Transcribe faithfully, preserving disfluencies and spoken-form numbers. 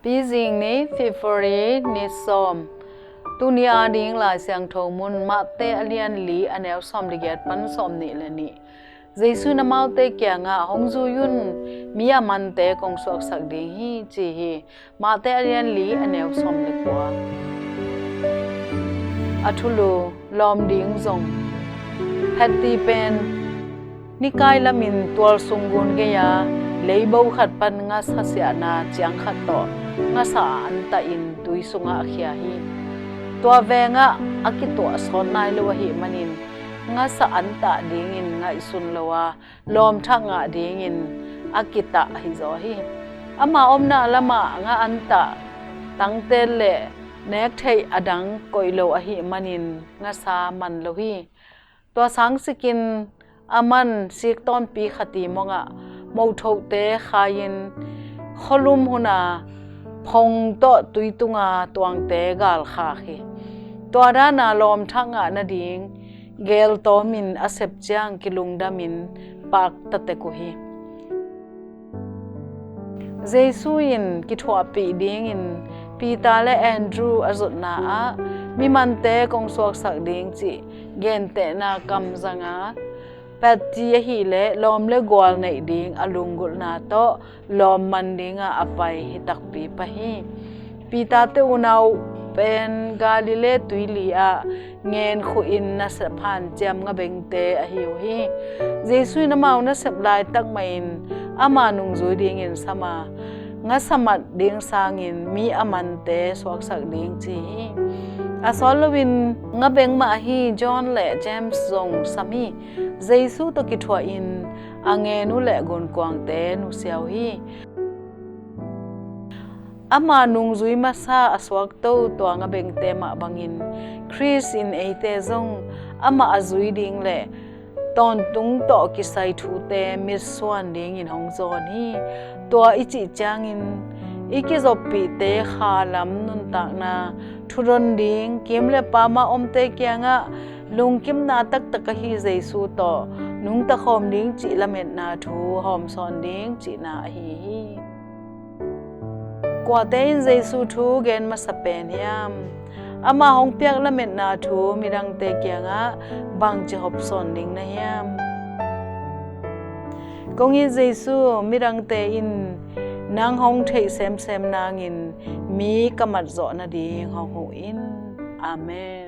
Pizing ni, February ni sawm. Tuni a ding Lai Siangtho mun, Mate a lian li a neu sawm le giat pan sawm nih le nih. Jesuh in amaute kiangah, "Hong zui un, mi a mante kong suaksak ding hi," ci hi. Mate a lian li a neu sawm le kua. A thulu, lawm ding zong. Phetti pen nikai lamin tual sung gun gei-a leibo khat pan ngasa siahna ciang khat tawh ngasa a antah in tui sungah a khia hi. Tua vengah a kituah sawt nai lo ahih manin ngasa antah dingin ngaihsun lo a, lawm thak ngah dingin a kitah ahi zaw hi. Ama omna lamah nga antah tangtel le nek theih a dang koih lo ahih manin ngasa man lo hi. Tua sangsikin a man sik tawnpi khat i mongah mohthokte khai-in khualum huna phong tawh tui tunga tuangte galkhak hi. Tua dana lawm thak ngah nading geltawmin a sep ciang kilungdamin pakta tek uh hi. Jesuh in kithuahpih dingin Peter le Andrew a zotna ah, "Mi mante kong suaksak ding," cih gentehna kamzanga Phetti ahileh lawm le gual neih ding a lunggulhna tawh lawm man dingah a pai hi takpi pah hi. Peter-te unau pen Galilee tuili ah ngenkhuhin nasep hanciam ngabengte ahi uh hi. Jesuh in amau nasep laitak mahin ama nungzui dingin sam a, ngasa mat ding sangin mi a mante suaksak ding ci hi. A sawt loin ngabeng mah ahi John le James zong sam hi. Jesuh tawh kithuahin a ngen uh le gunkuangte nusia uh hi. Ama nungzui masa a suakto tua ngabengte mah bangin Khrist in eite zong amah a zui ding le tawntung tawh kisai thute mitsuan dingin hong zawn hi. Tua i cih ciangin i kizoppihte khalam nuntakna thudon ding, kim le pam a omte kiangah lungkimna taktak ahi Jesuh tawh nungta khawm ding cih lametna thu hawmsawn ding cihna ahi hi. Kuate in Jesuh thu gen masa pen hiam? Ama hong piak lametna thu midangte kiangah bangci hopsawn ding na hiam? Kong it Jesuh, midangte in nang hong theih semsem nangin mi ka matzawh nading hong huh in. Amen.